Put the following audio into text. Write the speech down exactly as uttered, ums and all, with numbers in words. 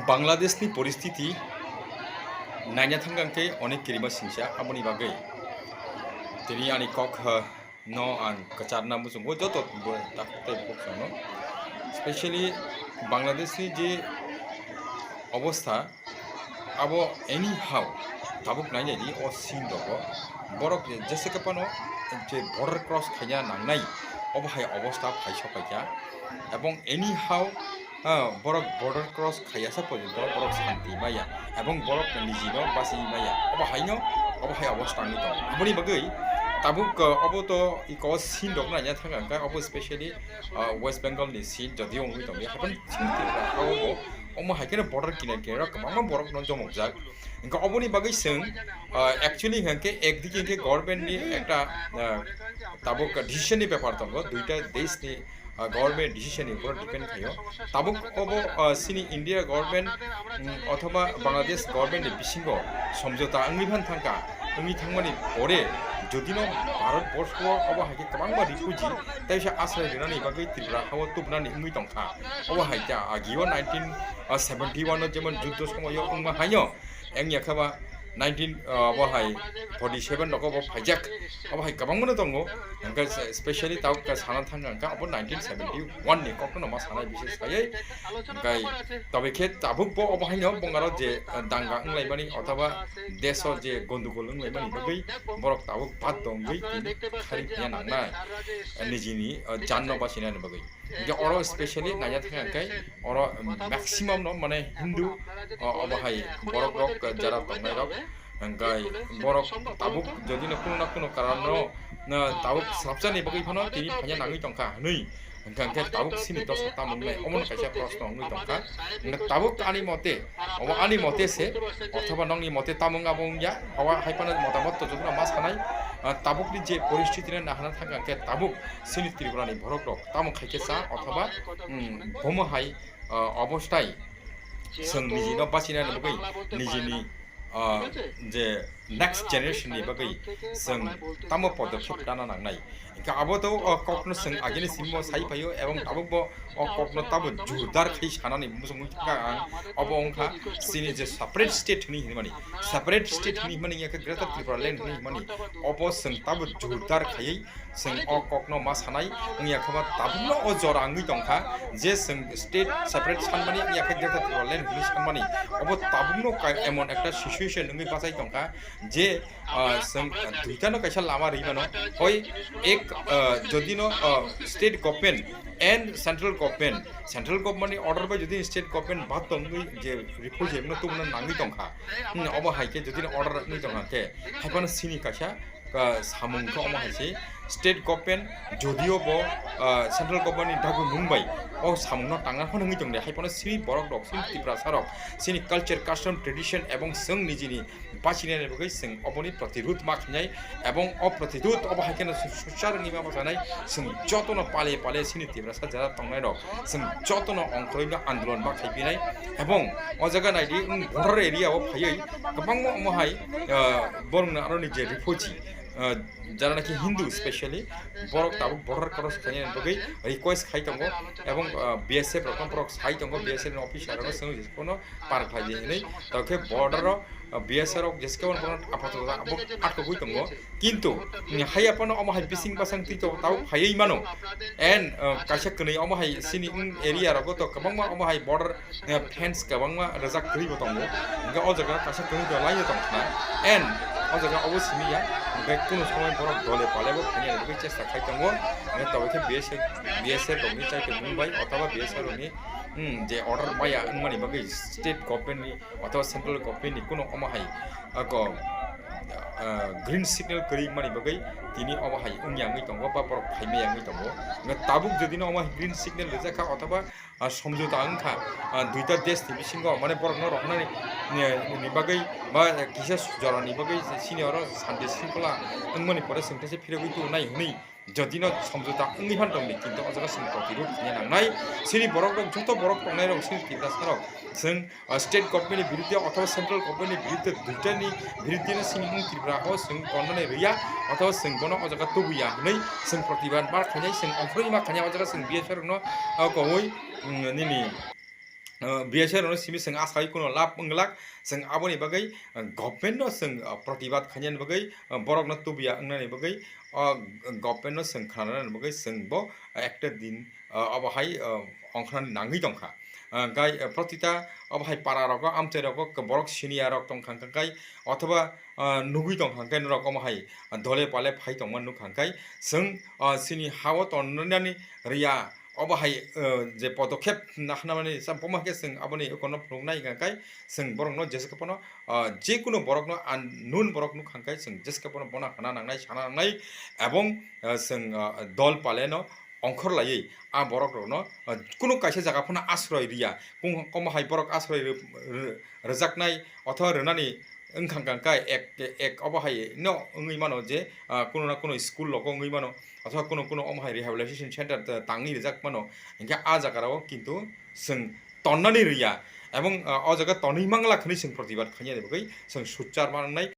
Bangladeshni poristiti naina thangkha khe onek kirima singcha, aboni bagwi tini ani kok, uh, no ang kwcharna muchungo joto bo takhuk tei bukhuk chwngno. Specially Bangladeshni je obostha, abo anyhow tabuk nainai di o scene rogo borok jese khe phano je border cross khaina nangnai, obo hai obostha phai sok paikha. Ebong anyhow, ah, borok border cross khaiya sa porjonto borok santi maya ebong borok nijino basi maya, obo haino obo hai obostha wngwi tongo. Aboni bagwi tabuk, ah, obo to iko scene rok naina thangkha hwnkhe obo specially, ah, West Bengal ni scene jodi wngwi tongdi haikhe chini Tripura ha obo omo hai kheno border kinar kinar o kwbangma borok no jomokjak. Hwnkhe oboni bagwi chwng, ah, actually hwnkhe ekdike hwnkhe government ni ekta, ah, tabuk decision ni bepar tongo, duita desh ni, ah, government decision ni upor depend khaio. Tabuk obo, ah, chini India government, mm, othoba Bangladesh government ni bisingo somjota wngwi phan thangkha, wngwi thangmani pore jodino Bharat borsho obo hai khe kwbangma refugee tei se asrai rwnani bagwi Tripura ha o tubunani wngwi tongkha. Obo hai khe agio nineteen seventy one o jemon juddo somoyo wngma haino, wngya khe ba nineteen, ah, bo hai forty seven rogo bo phaijak, abo hai kwbangmano tongo. Hwnkhe specially tabuk khe sana thangkha hwnkhe abo nineteen seventy one ni kokno ma sanai bises khaiwi. Hwnkhe tobe khe tabuk bo obo haino bongaro je, ah, danga wnglaimani othoba deso je gondogol wnglaimani bagwi borok tabuk baddho wngwi tini khari phiya nangnai, ah, nijini, ah, janno bachinani bagwi. Hingke oro specially naina thangkha hingke oro maximum no mane Hindu, o, obo hai borok rok jara tongnai rok. Hingke borok tabuk jodi no kuno na kuno karon no, na tabuk swrapsa ni bagwi phano tini phanya nangwi tongkha hinui. Hingke hingke tabuk sini dosa tamung nai omo no kaisa proshno wngwi tongkha. Hingke tabuk ani mote, obo ani mote se, othoba nongni mote tamung abo wngya, obo hai phano motamot to jotono ma sanai, ah, tabuk ni je poristiti no nahana thangkha hingke tabuk sini Tripura ni borok rok tamo khai khe cha othoba, mm, bomo hai, ah, obostai chwng niji no bachina ni bagwi niji ni, ah, je next generation ni bagwi chwng tamo podokkhep dana nangnai. Hingkhe abo to, ah, kok no chwng agini simi bo sai phaio ebong tabuk bo o kok no tamo jordar khai sanani muchungwi thangkha ang. Obo wngkha chini je separate state hinwi hinmani, separate state hinwi hinmani ya khe Greater Tripura Land hinwi hinmani, obo chwng tamo jordar khaiwi chwng o kokno ma sanai wngya khe ba tabukno o jora wngwi tongkha je chwng state separate sanmani wngya khe Greater Tripura Land hinwi sanmani, obo tabukno ka-, emon ekta situation wngwi bachai tongkha je, ah, chwng duitano kaisa lama rwi mano, hoi ek, ah, jodi no, ah, state government and central government, central government ni order bai jodi state government bad tongwi je refugee no tubuna nangwi tongkha, hmm, obo hai khe jodi no order wngwi tongkha khe hai phano sini kaisa ah, samung khe omo hai se state government jodio bo, ah, central government ni dagwi mung bai o samung no tangna phano wngwi tong de, hai phano sini borok rok, sini Tiprasa rok, sini culture, custom, tradition ebong chwng nijini bachinani bagwi chwng oboni protirud ma khainai ebong o protirud obo hai kheno su-, suchar wngwi ma bachanai chwng jotono pale pale sini Tiprasa jara tongnai rok chwng jotono ongkhorwi no andolon ma khaipinai ebong o jaga naidi wng border area o phaiwi kwbangma omo hai, ah, borokno aroni je refugee, ah, jara naki Hindu specially borok tabuk border cross khainani bagwi request khai tongo ebong, ah, B S F rokno borok sai tongo, B S F ni officer rokno chwng jephano par khlai di hinwi tokhe border o, ah, B S F rok jeske borok apatot abo atkogwi tongo. Kintu, mm, haiya phano omo hai bising basang twi to tabuk phaiwi mano. And, uh, kaisa kwnwi omo hai sini, mm, area rogo to kwbangma omo hai border, uh, fence kwbangma rwjak kwrwi bo tongo. Hwnkhe o jaga kaisa kwnwi to laio tong khna. And o jaga obo simi ya, hwnkhe kuno somoi borok dole pale bo phainai rwgwi chesta khai tongo. Hwnkhe tabo khe B S F, B S F rokni chaitongmung bai othoba B S F rokni, mm, je order maya wngmani bagwi state government ni othoba central government ni kuno omo hai, ako, ah, green signal kwrwi mani bagwi tini omo hai wngya wngwi tongo ba borok phaimaya wngwi tongo. Hwnkhe tabuk jodi no omo hai green signal rijak kha othoba, ah, somjota wngkha, ah, duita desh ni bisingo mane borok no rohornani ni, ni bagwi ba kisa jora ni bagwi sini oro santi sringkhola wngmani pore chwng teisa phirogwi tubunai hwnwi. Jodi no somjota wngwi phan tongdi, kintu o jaga chwng protirud khaina nangnai. Chini borok rok, joto borok tongnai rok, chini Tiprasa rok, chwng, ah, state government ni biruddhe othoba central government ni biruddhe, duita ni biruddhe no chini wng Tripura o chwng tonnani rwya, othoba chwng bono o jaga tubuya hwnwi chwng protibad ma khainai, chwng ongkhorwi ma khainai, o jaga chwng B S F rok no, ah, kowoi, mm, nini B S F rokno simi chwng asai kuno lab wng glak, chwng aboni bagwi government no chwng protibad khainani bagwi, borokno tubuya wngnani bagwi o government no chwng khnanani bagwi chwng bo ekta din obo hai ongkhnani nangwi tongkha. Gai protita obo hai para rogo amchai rogo borok senior rok tongkha hwnkhe othoba nugwi tongkha hwnkhe norok omo hai dole pale phai tongma nukha hwnkhe chwng chini hao tonnani riya. Obo hai je podokhep nahnamani sa boma khe chwng aboni okono phunuknai hwnkhe chwng borokno jesa khe phano jekunu borokno unknown borok nukha hwnkhe chwng jesa khe phano bona hana nangnai sana nangnai ebong chwng dol paleno ongkhor laiwi a borok rokno kunu kaisa jaga phano asroi riya. Kung-, komo hai borok asroi rw-, rw-, rwjaknai othoba rwnani wngkha hwnkhe ek, ek obo hai no wngwi mano je kunu na kunu school rogo wngwi mano othoba kunu kunu omo hai rehabilitation center tangwi rijak mano, hwnkhe a jaga rao kintu chwng tonnani riya. Ebong o jaga tonwi mangla hwnwi chwng protibad khainani bagwi chwng sutchar mangnai.